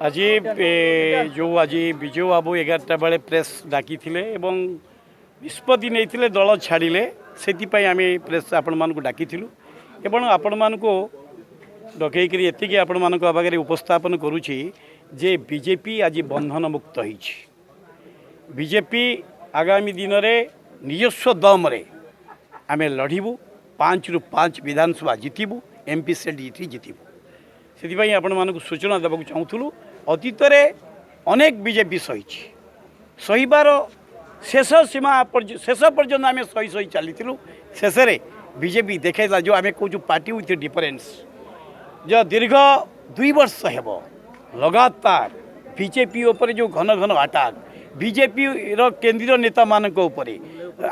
ଆଜି ଯେଉଁ ଆଜି ବିଜୟ ବାବୁ 11ଟା ବେଳେ ପ୍ରେସ୍ ଡାକିଥିଲେ ଏବଂ ନିଷ୍ପତ୍ତି ନେଇଥିଲେ, ଦଳ ଛାଡ଼ିଲେ, ସେଥିପାଇଁ ଆମେ ପ୍ରେସ୍ ଆପଣମାନଙ୍କୁ ଡାକିଥିଲୁ ଏବଂ ଆପଣମାନଙ୍କୁ ଡକେଇକରି ଏତିକି ଆପଣମାନଙ୍କ ପାଖରେ ଉପସ୍ଥାପନ କରୁଛି ଯେ ବିଜେପି ଆଜି ବନ୍ଧନ ମୁକ୍ତ ହେଇଛି। ବିଜେପି ଆଗାମୀ ଦିନରେ ନିଜସ୍ୱ ଦମରେ ଆମେ ଲଢ଼ିବୁ, 5ରୁ 5 ବିଧାନସଭା ଜିତିବୁ, ଏମ୍ପି ସିଟ୍ ଜିତିବୁ। ସେଥିପାଇଁ ଆପଣମାନଙ୍କୁ ସୂଚନା ଦେବାକୁ ଚାହୁଁଥିଲୁ। ଅତୀତରେ ଅନେକ ବିଜେପି ସହିଛି, ସହିବାର ଶେଷ ସୀମା ଶେଷ ପର୍ଯ୍ୟନ୍ତ ଆମେ ସହି ସହି ଚାଲିଥିଲୁ। ଶେଷରେ ବିଜେପି ଦେଖାଇଲା ଯେଉଁ ଆମେ କହୁଛୁ ପାର୍ଟି ୱିଥ୍ ଡିଫରେନ୍ସ। ଯେଉଁ ଦୀର୍ଘ 2 ବର୍ଷ ହେବ ଲଗାତାର ବିଜେପି ଉପରେ ଯେଉଁ ଘନ ଘନ ଆଟାକ୍, ବିଜେପିର କେନ୍ଦ୍ରୀୟ ନେତାମାନଙ୍କ ଉପରେ,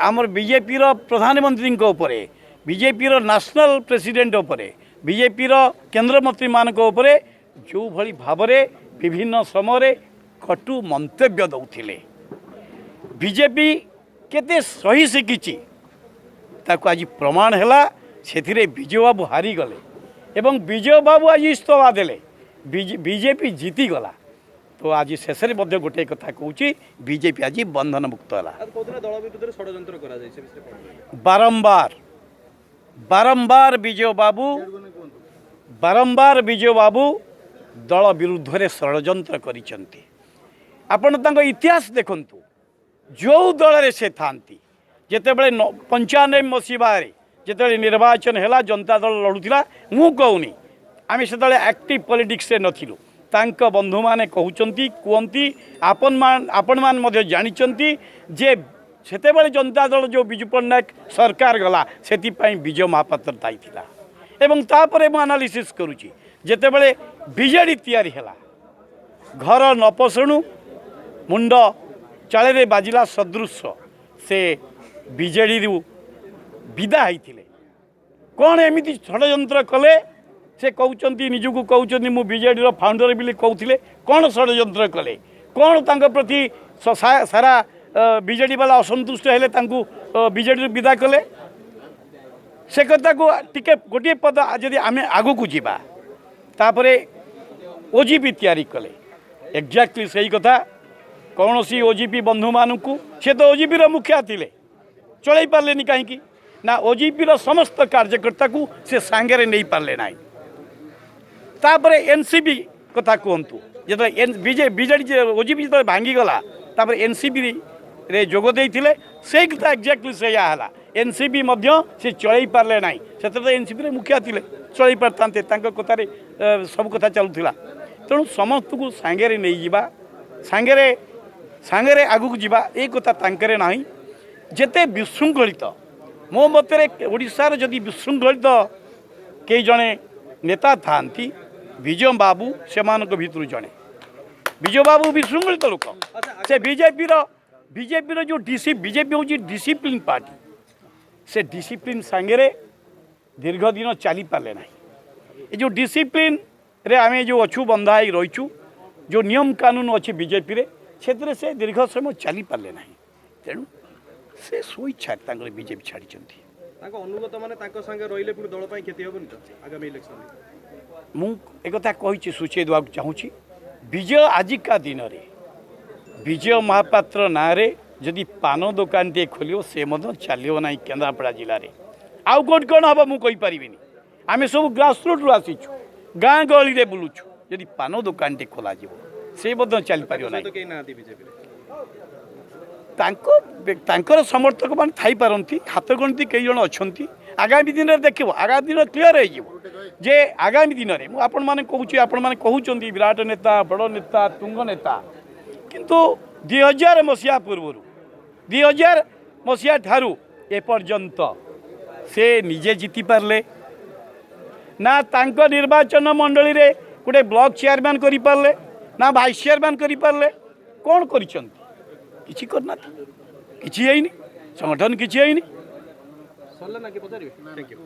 ଆମର ବିଜେପିର ପ୍ରଧାନମନ୍ତ୍ରୀଙ୍କ ଉପରେ, ବିଜେପିର ନ୍ୟାସନାଲ୍ ପ୍ରେସିଡେଣ୍ଟ ଉପରେ, ବିଜେପିର କେନ୍ଦ୍ରମନ୍ତ୍ରୀମାନଙ୍କ ଉପରେ ଯେଉଁଭଳି ଭାବରେ ବିଭିନ୍ନ ସମୟରେ କଟୁ ମନ୍ତବ୍ୟ ଦେଉଥିଲେ, ବିଜେପି କେତେ ସହି ଶିଖିଛି ତାକୁ ଆଜି ପ୍ରମାଣ ହେଲା। ସେଥିରେ ବିଜୟ ବାବୁ ହାରିଗଲେ ଏବଂ ବିଜୟ ବାବୁ ଆଜି ଇସ୍ତଫା ଦେଲେ, ବିଜେପି ଜିତିଗଲା। ତ ଆଜି ଶେଷରେ ମଧ୍ୟ ଗୋଟିଏ କଥା କହୁଛି, ବିଜେପି ଆଜି ବନ୍ଧନ ମୁକ୍ତ ହେଲା। ଆଉ କହୁଥିଲେ ଦଳ ବିରୁଦ୍ଧରେ ଷଡ଼ଯନ୍ତ୍ର କରାଯାଇଛି, ସେ ବିଷୟରେ କ'ଣ କହିବେ? ବାରମ୍ବାର ବାରମ୍ବାର ବିଜୟ ବାବୁ, ବାରମ୍ବାର ବିଜୟ ବାବୁ ଦଳ ବିରୁଦ୍ଧରେ ଷଡ଼ଯନ୍ତ୍ର କରିଛନ୍ତି। ଆପଣ ତାଙ୍କ ଇତିହାସ ଦେଖନ୍ତୁ, ଯେଉଁ ଦଳରେ ସେ ଥାନ୍ତି, ଯେତେବେଳେ 95 ମସିହାରେ ଯେତେବେଳେ ନିର୍ବାଚନ ହେଲା, ଜନତା ଦଳ ଲଢ଼ୁଥିଲା, ମୁଁ କହୁନି, ଆମେ ସେତେବେଳେ ଆକ୍ଟିଭ୍ ପଲିଟିକ୍ସରେ ନଥିଲୁ। ତାଙ୍କ ବନ୍ଧୁମାନେ କହୁଛନ୍ତି, କୁହନ୍ତି, ଆପଣମାନେ ମଧ୍ୟ ଜାଣିଛନ୍ତି ଯେ ସେତେବେଳେ ଜନତା ଦଳ ଯେଉଁ ବିଜୁ ପଟ୍ଟନାୟକ ସରକାର ଗଲା, ସେଥିପାଇଁ ବିଜୟ ମହାପାତ୍ର ଦାୟୀ ଥିଲା। ଏବଂ ତାପରେ ମୁଁ ଆନାଲିସିସ୍ କରୁଛି, ଯେତେବେଳେ ବିଜେଡ଼ି ତିଆରି ହେଲା, ଘର ନ ପଶୁଣୁ ମୁଣ୍ଡ ଚାଳରେ ବାଜିଲା ସଦୃଶ ସେ ବିଜେଡ଼ିରୁ ବିଦା ହେଇଥିଲେ। କ'ଣ ଏମିତି ଷଡ଼ଯନ୍ତ୍ର କଲେ? ସେ କହୁଛନ୍ତି, ନିଜକୁ କହୁଛନ୍ତି ମୁଁ ବିଜେଡ଼ିର ଫାଉଣ୍ଡର ବୋଲି କହୁଥିଲେ। କ'ଣ ଷଡ଼ଯନ୍ତ୍ର କଲେ? କ'ଣ ତାଙ୍କ ପ୍ରତି ସାରା ବିଜେଡ଼ି ବାଲା ଅସନ୍ତୁଷ୍ଟ ହେଲେ, ତାଙ୍କୁ ବିଜେଡ଼ିରୁ ବିଦା କଲେ? ସେ କଥାକୁ ଟିକେ ଗୋଟିଏ ପଦ ଯଦି ଆମେ ଆଗକୁ ଯିବା, ତାପରେ ଓଜିପି ତିଆରି କଲେ। ଏକ୍ଜାକ୍ଟଲି ସେଇ କଥା, କୌଣସି ଓଜିପି ବନ୍ଧୁମାନଙ୍କୁ, ସେ ତ ଓଜିପିର ମୁଖିଆ ଥିଲେ, ଚଳେଇ ପାରିଲେନି। କାହିଁକି ନା ଓଜିପିର ସମସ୍ତ କାର୍ଯ୍ୟକର୍ତ୍ତାକୁ ସେ ସାଙ୍ଗରେ ନେଇପାରିଲେ ନାହିଁ। ତାପରେ ଏନ୍ ସି ପି କଥା କୁହନ୍ତୁ, ଯେତେବେଳେ ଏନ୍ ବିଜେ ବିଜେଡ଼ି ଓଜିପି ଯେତେବେଳେ ଭାଙ୍ଗିଗଲା, ତାପରେ ଏନ୍ ସି ପିରେ ଯୋଗ ଦେଇଥିଲେ। ସେଇ କଥା ଏକ୍ଜାକ୍ଟଲି ସେଇଆ ହେଲା। ଏନ୍ ସି ପି ମଧ୍ୟ ସେ ଚଳେଇ ପାରିଲେ ନାହିଁ। ସେତେବେଳେ ଏନ୍ ସି ପିରେ ମୁଖିଆ ଥିଲେ, ଚଳେଇ ପାରିଥାନ୍ତେ, ତାଙ୍କ କଥାରେ ସବୁ କଥା ଚାଲୁଥିଲା। ତେଣୁ ସମସ୍ତଙ୍କୁ ସାଙ୍ଗରେ ନେଇଯିବା, ସାଙ୍ଗରେ ସାଙ୍ଗରେ ଆଗକୁ ଯିବା, ଏ କଥା ତାଙ୍କରେ ନାହିଁ। ଯେତେ ବିଶୃଙ୍ଖଳିତ, ମୋ ମତରେ ଓଡ଼ିଶାର ଯଦି ବିଶୃଙ୍ଖଳିତ କେହି ଜଣେ ନେତା ଥାଆନ୍ତି, ବିଜୟ ବାବୁ ସେମାନଙ୍କ ଭିତରୁ ଜଣେ। ବିଜୟ ବାବୁ ବିଶୃଙ୍ଖଳିତ ଲୋକ। ସେ ବିଜେପିର ଯେଉଁ ବିଜେପି ହେଉଛି ଡିସିପ୍ଲିନ୍ ପାର୍ଟି, ସେ ଡିସିପ୍ଲିନ୍ ସାଙ୍ଗରେ ଦୀର୍ଘ ଦିନ ଚାଲିପାରିଲେ ନାହିଁ। ଏ ଯେଉଁ ଡିସିପ୍ଲିନ୍ରେ ଆମେ ଯେଉଁ ଅଛୁ, ବନ୍ଧା ହେଇ ରହିଛୁ, ଯେଉଁ ନିୟମ କାନୁନ ଅଛି ବିଜେପିରେ, ସେଥିରେ ସେ ଦୀର୍ଘ ସମୟ ଚାଲିପାରିଲେ ନାହିଁ। ତେଣୁ ସେ ସ୍ୱଇଚ୍ଛାରେ ତାଙ୍କର ବିଜେପି ଛାଡ଼ିଛନ୍ତି। ତାଙ୍କ ଅନୁଗତ ମାନେ ତାଙ୍କ ସାଙ୍ଗେ ରହିଲେ ପୁଣି ଦଳ ପାଇଁ କ୍ଷତି ହେବନି ତ ଆଗାମୀ ଇଲେକ୍ସନରେ? ମୁଁ ଏକଥା କହିଛି, ସୂଚେଇ ଦେବାକୁ ଚାହୁଁଛି, ବିଜୟ ଆଜିକା ଦିନରେ ବିଜୟ ମହାପାତ୍ର ନାଁରେ ଯଦି ପାନ ଦୋକାନଟିଏ ଖୋଲିବ, ସେ ମଧ୍ୟ ଚାଲିବ ନାହିଁ କେନ୍ଦ୍ରାପଡ଼ା ଜିଲ୍ଲାରେ। ଆଉ କେଉଁଠି କ'ଣ ହେବ ମୁଁ କହିପାରିବିନି। ଆମେ ସବୁ ଗ୍ରାସରୁଟ୍ରୁ ଆସିଛୁ, ଗାଁ ଗହଳିରେ ବୁଲୁଛୁ। ଯଦି ପାନ ଦୋକାନଟି ଖୋଲାଯିବ, ସେ ମଧ୍ୟ ଚାଲିପାରିବ ନାହିଁ। ସହିତ କେହି ନାହାନ୍ତି ବିଜେପିରେ। ତାଙ୍କର ସମର୍ଥକମାନେ ଥାଇପାରନ୍ତି, ହାତ ଗଣତି କେଇ ଜଣ ଅଛନ୍ତି। ଆଗାମୀ ଦିନରେ ଦେଖିବ, ଆଗାମୀ ଦିନ କ୍ଲିଅର ହେଇଯିବ ଯେ ଆଗାମୀ ଦିନରେ ମୁଁ ଆପଣମାନେ କହୁଛି, ଆପଣମାନେ କହୁଛନ୍ତି ବିରାଟ ନେତା, ବଡ଼ ନେତା, ତୁଙ୍ଗ ନେତା, କିନ୍ତୁ 2000 ମସିହା ପୂର୍ବରୁ, 2000 ମସିହା ଠାରୁ ଏପର୍ଯ୍ୟନ୍ତ ସେ ନିଜେ ଜିତି ପାରିଲେ ନା, ତାଙ୍କ ନିର୍ବାଚନ ମଣ୍ଡଳୀରେ ଗୋଟେ ବ୍ଲକ ଚେୟାରମ୍ୟାନ୍ କରିପାରିଲେ ନା, ଭାଇସ୍ ଚେୟାରମ୍ୟାନ୍ କରିପାରିଲେ? କ'ଣ କରିଛନ୍ତି? କିଛି କରିନାହାନ୍ତି। କିଛି ହେଇନି ସଂଗଠନ, କିଛି ହେଇନି। ସରିଲା ନା କି ପଚାରିବେ? Thank you.